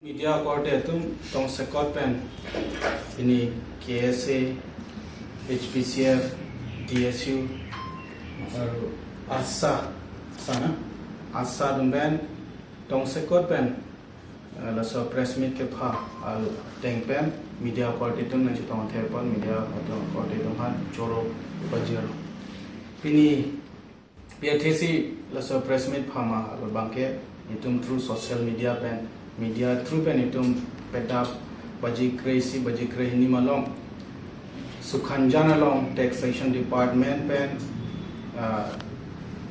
Media korte tum tong sekot pen ini KSA, HPCF, DSU আৰু আছা sana asa dumben tong sekot pen laso press meet ke pha al teng pen media korte tum na tong the pon media tong korte tum han choro bajir pini PTC laso press meet phama al bangke itum through social media pen media through pen itum pedap baji crazy baji crazy ni malong Sukhanjan along taxation department pen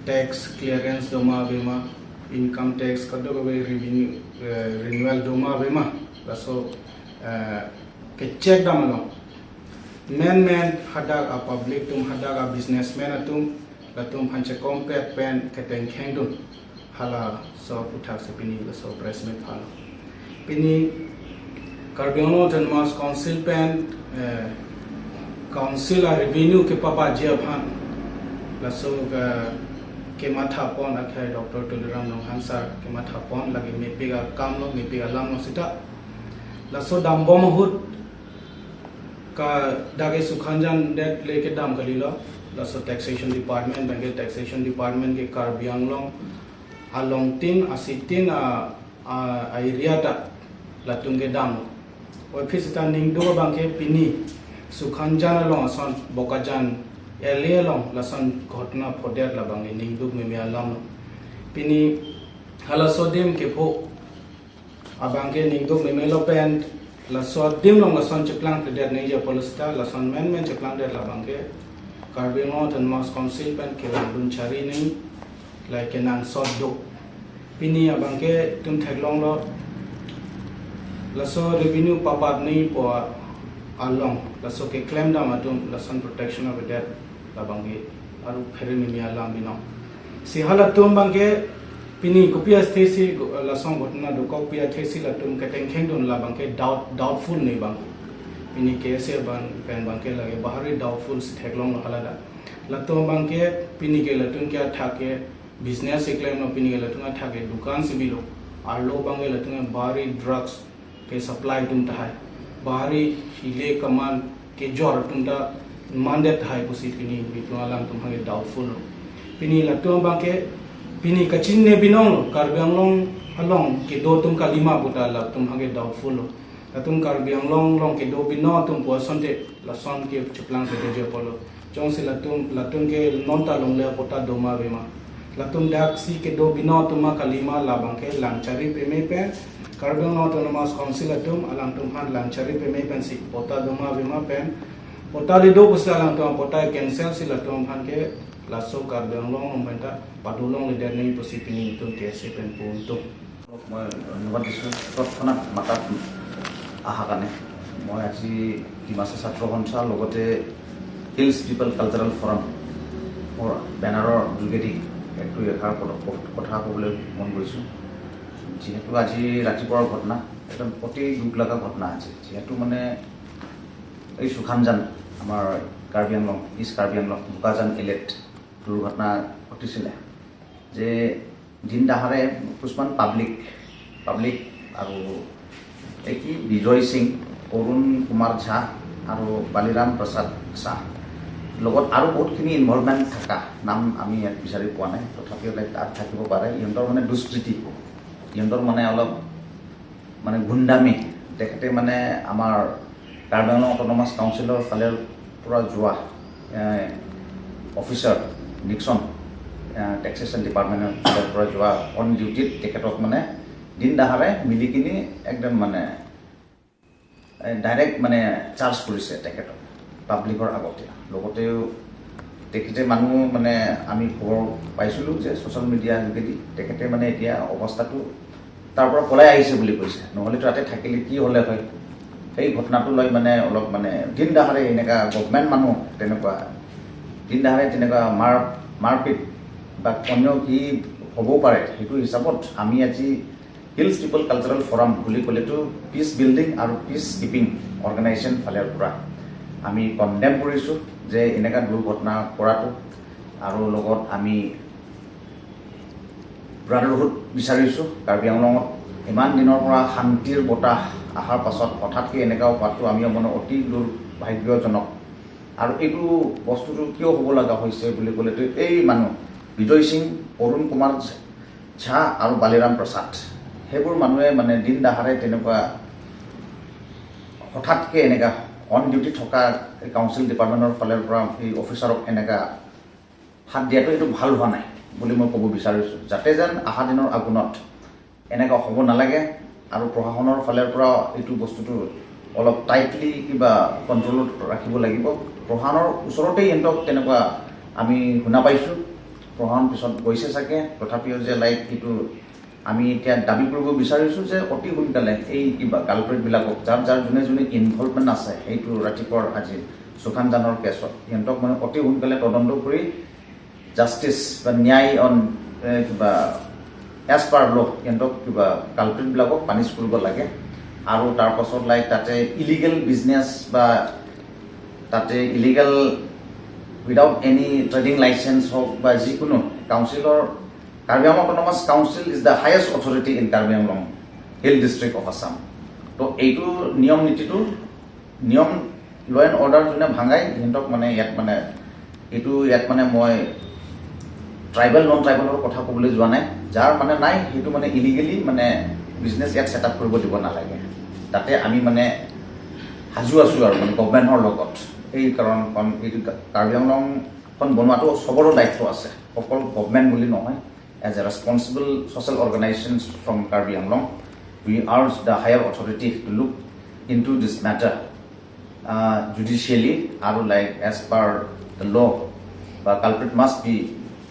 tax clearance doma bema, income tax kado ko revenue renewal doma bema laso ke check damalo men men hadak a public tum hadak a businessman atum latum hanche compet pen keteng khengdum hala so uthak se pini laso press meet phalo pini Karbi Anglong Autonomous Council pen council a revenue ke papa jia phan laso ke matha pon akhai Dr. Tuliram Ronghang sir ke matha pon lagi mepiga kam lo mepiga lam lo sita laso dambo mahut ka dage Sukhanjan det leke dam kali lo laso taxation department bank taxation department ke Karbi Anglong along tin asitin a area ta latung ke dam lo oi phisita ningdo bangke pini Sukhanjan along ason Bokajan এলে along lason ঘটনা ফডের labange ningduk meme alam pini hala sodim ke pho abangke ningduk meme lo pen laso dim long lason cheplang det nei ja polista lason men men cheplang det labangke Karbi Autonomous Council pen ke dun chari nei like kenan sot duk pini abangke tum thaklong lo laso revenue papat nei po along laso ke claim dam atum lason protection of debt labange aru phere mi alam bino si hala tum bangke pini kopia sthesi lasong घटना do kopia thesi latum ke tengkheng dun labangke doubtful nei bang pini kese ban pen bangke lage bahari doubtful theklong halada latum bangke pini ke latum kya thake business claim no pini ke latum thake dukan sibilo arlo bangke latum bahari drugs ke supply tum thai bahari hile kaman ke jor tum ta mandet thai pusit pini bitlo alam tum hange doubtful pini latum bangke pini kachin ne binong Karbi Anglong along ke do tum kalima buta la tum hange doubtful latum Karbi Anglong long ke do bino tum poison te lason ke chuplang ke je polo chong se latum latum ke non ta long le pota doma bema latum dak si ke do bino tum kalima la bangke langchari pe me pe Karbi Anglong Autonomous Council atum alang tum han langchari pe me pen si pota doma bema pen pota li do pusa alang tum pota cancel si latum han ke laso Karbi Anglong long benta padulong le der nei posi pini tum TSA pen puntum. মই ধন্যবাদ দিছোঁ তৎক্ষণাত মাতাত অহাৰ কাৰণে। মই আজি ডিমাচা ছাত্ৰ সন্থাৰ লগতে হিলছ পিপল কালচাৰেল ফৰামৰ বেনাৰৰ যোগেদি এক দুই এষাৰ কথা ক'বলৈ মন গৈছোঁ। যিহেতু আজি ৰাতিপুৱাৰ ঘটনা একদম অতি দুখ লগা ঘটনা আজি, যিহেতু মানে এই সুখানজান আমাৰ কাৰ্বি আংলং, ইষ্ট কাৰ্বি আংলং বোকাজান এলেট দুৰ্ঘটনা ঘটিছিলে যে দিন দাহাৰে কিছুমান পাব্লিক আৰু এই কি বিজয় সিং, অৰুণ কুমাৰ ঝা আৰু বালিৰাম প্ৰসাদ শ্বাহ লগত আৰু বহুতখিনি ইনভলভমেণ্ট থকা নাম আমি ইয়াত বিচাৰি পোৱা নাই, তথাপিও লাইক তাত থাকিব পাৰে। ইহঁতৰ মানে দুষ্কৃতি, ইহঁতৰ মানে অলপ মানে গুণ্ডামি, তেখেতে মানে আমাৰ কাৰ্বি আংলং অট'নমাছ কাউন্সিলৰ ফালৰ পৰা যোৱা অফিচাৰ নিক্সন, টেক্সেশ্যন ডিপাৰ্টমেণ্টৰ ফালৰ পৰা যোৱা অন ডিউটিত তেখেতক মানে দিন দাহাৰে মিলি কিনি একদম মানে ডাইৰেক্ট মানে চাৰ্জ কৰিছে তেখেতক পাব্লিকৰ আগতে। লগতেও তেখেতে মানুহ মানে আমি খবৰ পাইছিলোঁ যে ছ'চিয়েল মিডিয়াৰ যোগেদি তেখেতে মানে এতিয়া অৱস্থাটো তাৰ পৰা পলাই আহিছে বুলি কৈছে, নহ'লেতো তাতে থাকিলে কি হ'লে হয়। সেই ঘটনাটো লৈ মানে অলপ মানে দিন দাহাৰে এনেকুৱা গভমেণ্ট মানুহ তেনেকুৱা দিন দাহাৰে তেনেকুৱা মাৰপিট বা অন্য কি হ'বও পাৰে, সেইটো হিচাপত আমি আজি হিলছ পিপল কালচাৰেল ফৰাম বুলি ক'লেতো পিচ বিল্ডিং আৰু পিচ কিপিং অৰ্গেনাইজেশ্যন ফালৰ পৰা আমি কণ্ডেম কৰিছোঁ যে এনেকুৱা দুৰ্ঘটনা কৰাটো, আৰু লগত আমি ব্ৰাদাৰহুড বিচাৰিছোঁ কাৰ্বি আংলঙত। ইমান দিনৰ পৰা শান্তিৰ বতাহ অহাৰ পাছত হঠাৎকৈ এনেকুৱা হোৱাটো আমি মানে অতি দুৰ্ভাগ্যজনক। আৰু এইটো বস্তুটো কিয় হ'ব লগা হৈছে বুলি ক'লেতো এই মানুহ বিজয় সিং, অৰুণ কুমাৰ ঝা আৰু বালিৰাম প্ৰসাদ, সেইবোৰ মানুহে মানে দিন দাহাৰে তেনেকুৱা হঠাৎকৈ এনেকুৱা অন ডিউটি থকা কাউন্সিল ডিপাৰ্টমেণ্টৰ ফালৰ পৰা এই অফিচাৰক এনেকুৱা হাত দিয়াটো এইটো ভাল হোৱা নাই বুলি মই ক'ব বিচাৰিছোঁ, যাতে যেন অহা দিনৰ আগুনত এনেকুৱা হ'ব নালাগে। আৰু প্ৰশাসনৰ ফালৰ পৰা এইটো বস্তুটো অলপ টাইটলি কিবা কণ্ট্ৰলত ৰাখিব লাগিব। প্ৰশাসনৰ ওচৰতেই সিহঁতক তেনেকুৱা আমি শুনা পাইছোঁ, প্ৰশাসন পিছত গৈছে চাগে। তথাপিও যে লাইক এইটো আমি এতিয়া দাবী কৰিব বিচাৰিছোঁ যে অতি সোনকালে এই কিবা কালপ্ৰিটবিলাকক, যাৰ যাৰ যোনে যোনে ইনভলভমেণ্ট আছে সেইটো ৰাতিপুৱাৰ আজি সুখানজানৰ কেছত, সিহঁতক মানে অতি সোনকালে তদন্ত কৰি জাষ্টিছ বা ন্যায় অন কিবা এজ পাৰ ল' সিহঁতক কিবা কালপ্ৰিটবিলাকক পানিছ কৰিব লাগে। আৰু তাৰপাছত লাইক তাতে ইলিগেল বিজনেছ বা তাতে illegal without any trading licence হওক বা যিকোনো কাউন্সিলৰ, Karbi Anglong Autonomous Council is the highest authority in Karbi Anglong Hill District of Assam। তো এইটো নিয়ম নীতিটো, নিয়ম ল' এণ্ড অৰ্ডাৰ যোনে ভাঙাই সিহঁতক মানে ইয়াত মানে এইটো ইয়াত মানে মই ট্ৰাইবেল নন ট্ৰাইবেলৰ কথা ক'বলৈ যোৱা নাই, যাৰ মানে নাই সেইটো মানে ইলিগেলি মানে বিজনেছ ইয়াত ছেট আপ কৰিব দিব নালাগে। তাতে আমি মানে সাজু আছোঁ আৰু মানে গভমেণ্টৰ লগত। এই কাৰণখন এইটো কাৰ্বি আংলংখন বনোৱাটো চবৰো দায়িত্ব আছে, অকল গভমেণ্ট বুলি নহয়। As a responsible social organizations from Karbi Anglong, we urge the higher authority to look into this matter judicially আৰু like as per the law বা culprit must be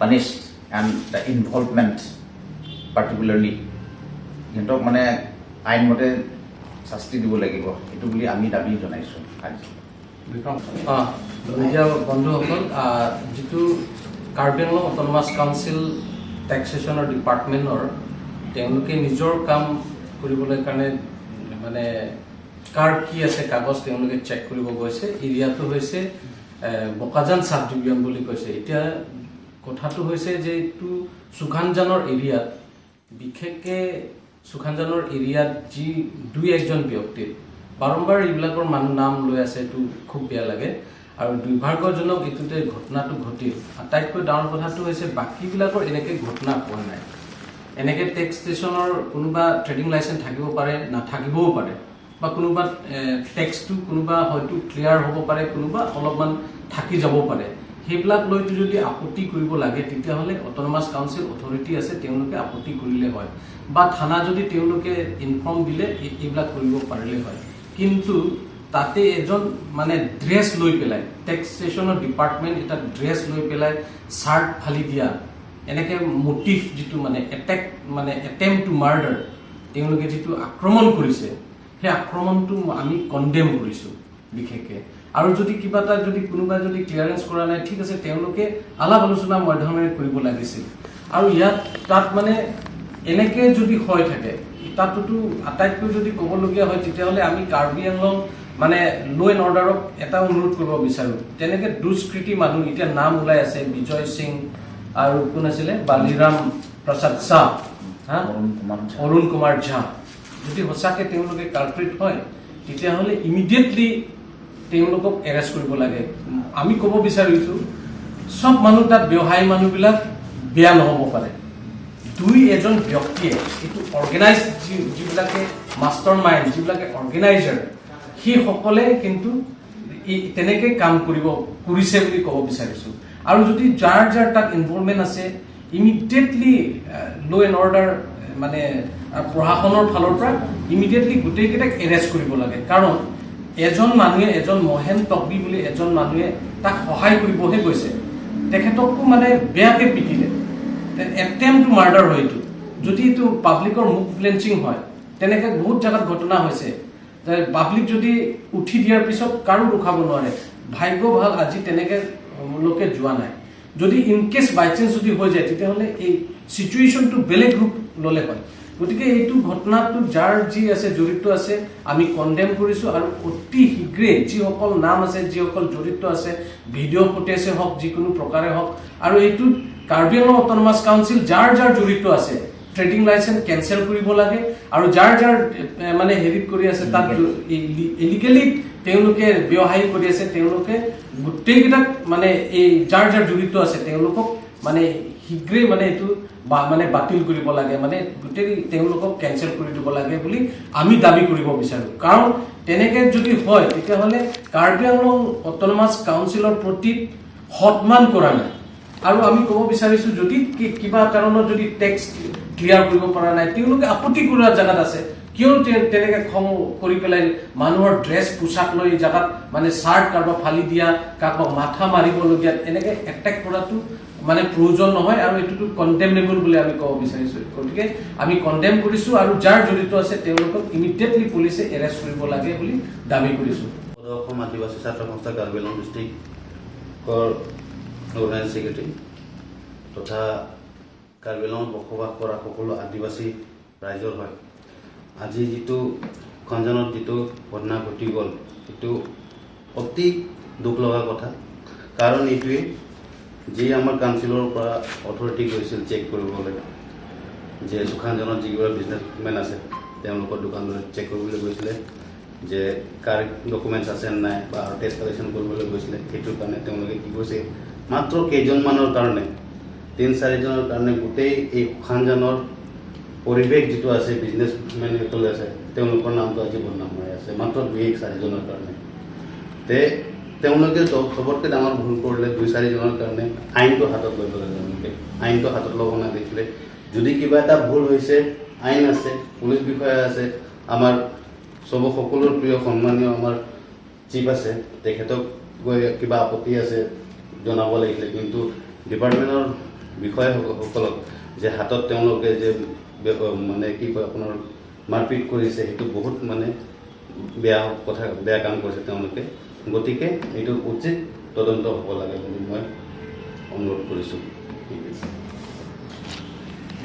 punished and the involvement particularly সিহঁতক মানে আইনমতে শাস্তি দিব লাগিব, সেইটো বুলি আমি দাবী জনাইছোঁ আজি। এতিয়া বন্ধুসকল, যিটো কাৰ্বি আংলং অট'নমাছ কাউন্সিল টেক্সেশ্যনৰ ডিপাৰ্টমেণ্টৰ তেওঁলোকে নিজৰ কাম কৰিবলৈ কাৰণে মানে কাৰ কি আছে কাগজ তেওঁলোকে চেক কৰিব গৈছে। এৰিয়াটো হৈছে বোকাজান চাব ডিভিজন বুলি কৈছে। এতিয়া কথাটো হৈছে যে এইটো সুখানজানৰ এৰিয়াত, বিশেষকৈ সুখানজানৰ এৰিয়াত যি দুই একজন ব্যক্তিৰ বাৰম্বাৰ এইবিলাকৰ মানুহ নাম লৈ আছে, এইটো খুব বেয়া লাগে আৰু দুৰ্ভাগ্যজনক। এইটোতে ঘটনাটো ঘটিল। আটাইতকৈ ডাঙৰ কথাটো হৈছে বাকীবিলাকৰ এনেকৈ ঘটনা হোৱা নাই। এনেকৈ টেক্স ষ্টেচনৰ কোনোবা ট্ৰেডিং লাইচেঞ্চ থাকিব পাৰে, নাথাকিবও পাৰে, বা কোনোবা টেক্সটো কোনোবা হয়তো ক্লিয়াৰ হ'ব পাৰে, কোনোবা অলপমান থাকি যাব পাৰে। সেইবিলাক লৈতো যদি আপত্তি কৰিব লাগে, তেতিয়াহ'লে অট'নমাছ কাউন্সিল অথৰিটি আছে, তেওঁলোকে আপত্তি কৰিলে হয় বা থানা যদি তেওঁলোকে ইনফৰ্ম দিলে এইবিলাক কৰিব পাৰিলে হয়। কিন্তু তাতে এজন মানে ড্ৰেছ লৈ পেলাই, টেক্সেশ্যনৰ ডিপাৰ্টমেণ্ট এটা ড্ৰেছ লৈ পেলাই চাৰ্ট ফালি দিয়া, এনেকে মটিভ যিটো মানে এটেক, মানে এটেম্প টু মাৰ্ডাৰ, তেওঁলোকে যিটো আক্ৰমণ কৰিছে, সেই আক্ৰমণটো আমি কণ্ডেম কৰিছোঁ বিশেষকৈ। আৰু যদি কিবা এটা যদি কোনোবা যদি ক্লিয়াৰেঞ্চ কৰা নাই, ঠিক আছে, তেওঁলোকে আলাপ আলোচনাৰ মাধ্যমেৰে কৰিব লাগিছিল। আৰু ইয়াত তাত মানে এনেকে যদি হৈ থাকে, তাতোতো আটাইতকৈ যদি ক'বলগীয়া হয়, তেতিয়াহ'লে আমি কাৰ্বি আংলং মানে ল' এণ্ড অৰ্ডাৰক এটা অনুৰোধ কৰিব বিচাৰোঁ, তেনেকে দুষ্কৃতি মানুহ এতিয়া নাম ওলাই আছে, বিজয় সিং আৰু কোন আছিলে, বালিৰাম প্ৰসাদ শ্বাহ, হা। অৰুণ কুমাৰ ঝা। অৰুণ কুমাৰ ঝা, যদি সঁচাকে তেওঁলোকে কালপ্ৰিট হয়, তেতিয়াহ'লে ইমিডিয়েটলি তেওঁলোকক এৰেষ্ট কৰিব লাগে। আমি ক'ব বিচাৰিছোঁ, চব মানুহ তাত ব্যৱসায়ী মানুহবিলাক বেয়া নহ'ব পাৰে। দুই এজন ব্যক্তিয়ে এইটো অৰ্গেনাইজ, যিবিলাকে মাষ্টাৰ মাইণ্ড, যিবিলাকে অৰ্গেনাইজাৰ, সেইসকলে কিন্তু তেনেকে কাম কৰিছে বুলি ক'ব বিচাৰিছোঁ। আৰু যদি যাৰ যাৰ তাত ইনভলভমেণ্ট আছে, ইমিডিয়েটলি ল' এণ্ড অৰ্ডাৰ মানে প্ৰশাসনৰ ফালৰ পৰা ইমিডিয়েটলি গোটেইকেইটাক এৰেষ্ট কৰিব লাগে। কাৰণ এজন মানুহে, এজন মহেন টকবি বুলি এজন মানুহে তাক সহায় কৰিবহে গৈছে, তেখেতকো মানে বেয়াকে পিটিলে। এটেম্প টু মাৰ্ডাৰ হয় এইটো। যদি এইটো পাব্লিকৰ মব লিঞ্চিং হয়, তেনেকে বহুত জেগাত ঘটনা হৈছে, পাব্লিক যদি উঠি দিয়াৰ পিছত কাৰো ৰখাব নোৱাৰে। ভাগ্য ভাল আজি তেনেকে লোকে যোৱা নাই। যদি ইন কেছ বাই চান্স যদি হৈ যায়, তেতিয়াহ'লে এই চিটুৱেশ্যনটো বেলেগ ৰূপ ল'লে হয়। গতিকে এইটো ঘটনাটো যাৰ যি আছে জড়িত আছে, আমি কণ্ডেম কৰিছোঁ। আৰু অতি শীঘ্ৰে যিসকল নাম আছে, যিসকল জড়িত আছে, ভিডিঅ' ফুটেজে হওক, যিকোনো প্ৰকাৰে হওক, আৰু এইটোত কাৰ্বি আংলং অট'নমাছ কাউন্সিল যাৰ যাৰ জড়িত আছে, ট্ৰেডিং লাইচেঞ্চ কেঞ্চেল কৰিব লাগে আৰু যাৰ যাৰ মানে হেৰিত কৰি আছে, তাত ইলিগেলি তেওঁলোকে ব্যৱসায় কৰি আছে, তেওঁলোকে গোটেইকেইটাক মানে এই যাৰ যাৰ জড়িত আছে তেওঁলোকক মানে শীঘ্ৰেই মানে এইটো বা মানে বাতিল কৰিব লাগে, মানে গোটেই তেওঁলোকক কেঞ্চেল কৰি দিব লাগে বুলি আমি দাবী কৰিব বিচাৰোঁ। কাৰণ তেনেকে যদি হয়, তেতিয়াহ'লে কাৰ্বি আংলং অট'নমাছ কাউন্সিলৰ প্ৰতি সন্মান কৰা নাই। আৰু আমি ক'ব বিচাৰিছোঁ, যদি কিবা কাৰণত যদি টেক্স ক্লিয়াৰ কৰিব পৰা নাই, তেওঁলোকে আপত্তি কৰাৰ জেগাত আছে, কিয় তেনেকে খং কৰি পেলাই মানুহৰ ড্ৰেছ পোছাক লৈ জেগাত মানে চাৰ্ট কাৰোবাক ফালি দিয়া, কাৰোবাক মাথা মাৰিবলগীয়া এনেকে এটেক কৰাটো মানে প্ৰয়োজন নহয় আৰু এইটোতো কণ্ডেমনেবল বুলি আমি ক'ব বিচাৰিছোঁ। গতিকে আমি কণ্ডেম কৰিছোঁ আৰু যাৰ জড়িত আছে তেওঁলোকক ইমিডিয়েটলি পুলিচে এৰেষ্ট কৰিব লাগে বুলি দাবী কৰিছোঁ। সদৌ অসম আদিবাসী ছাত্ৰ সংস্থা কাৰ্বি আংলং ডিষ্ট্ৰিক্টৰ অৰ্গেনাইজিং ছেক্ৰেটাৰী তথা কাৰ্বি আংলঙত বসবাস কৰা সকলো আদিবাসী ৰাইজৰ হয় আজি যিটো খঞ্জনত যিটো ঘটনা ঘটি গ'ল, সেইটো অতি দুখ লগা কথা। কাৰণ এইটোৱে যি আমাৰ কাউন্সিলৰ পৰা অথৰিটি গৈছিল চেক কৰিবলৈ যে সুখানজনত যিবিলাক বিজনেছমেন আছে, তেওঁলোকৰ দোকানলৈ চেক কৰিবলৈ গৈছিলে যে কাৰ ডকুমেণ্টছ আছে নাই বা আৰু টেক্স কালেকশ্যন কৰিবলৈ গৈছিলে। সেইটোৰ কাৰণে তেওঁলোকে কি কৰিছে, মাত্ৰ কেইজনমানৰ কাৰণে, তিনি চাৰিজনৰ কাৰণে গোটেই এই সুখানজানৰ পৰিৱেশ যিটো আছে, বিজনেছমেনসকলে আছে, তেওঁলোকৰ নামটো আজি বদনাম হৈ আছে মাত্ৰ দুই এক চাৰিজনৰ কাৰণে। তে তেওঁলোকে চবতকৈ ডাঙৰ ভুল কৰিলে, দুই চাৰিজনৰ কাৰণে আইনটো হাতত লৈ ল'লে। তেওঁলোকে আইনটো হাতত ল'ব নালাগিছিলে। যদি কিবা এটা ভুল হৈছে, আইন আছে, পুলিচ বিষয়া আছে, আমাৰ সকলোৰ প্ৰিয় সন্মানীয় আমাৰ চিফ আছে, তেখেতক গৈ কিবা আপত্তি আছে জনাব লাগিছিলে। কিন্তু ডিপাৰ্টমেণ্টৰ বিষয়াসকলক যে হাতত তেওঁলোকে যে মানে কি কয় আপোনাৰ মাৰপিট কৰিছে, সেইটো বহুত মানে বেয়া কথা, বেয়া কাম কৰিছে তেওঁলোকে। গতিকে এইটো উচিত তদন্ত হ'ব লাগে বুলি মই অনুৰোধ কৰিছোঁ। ঠিক আছে।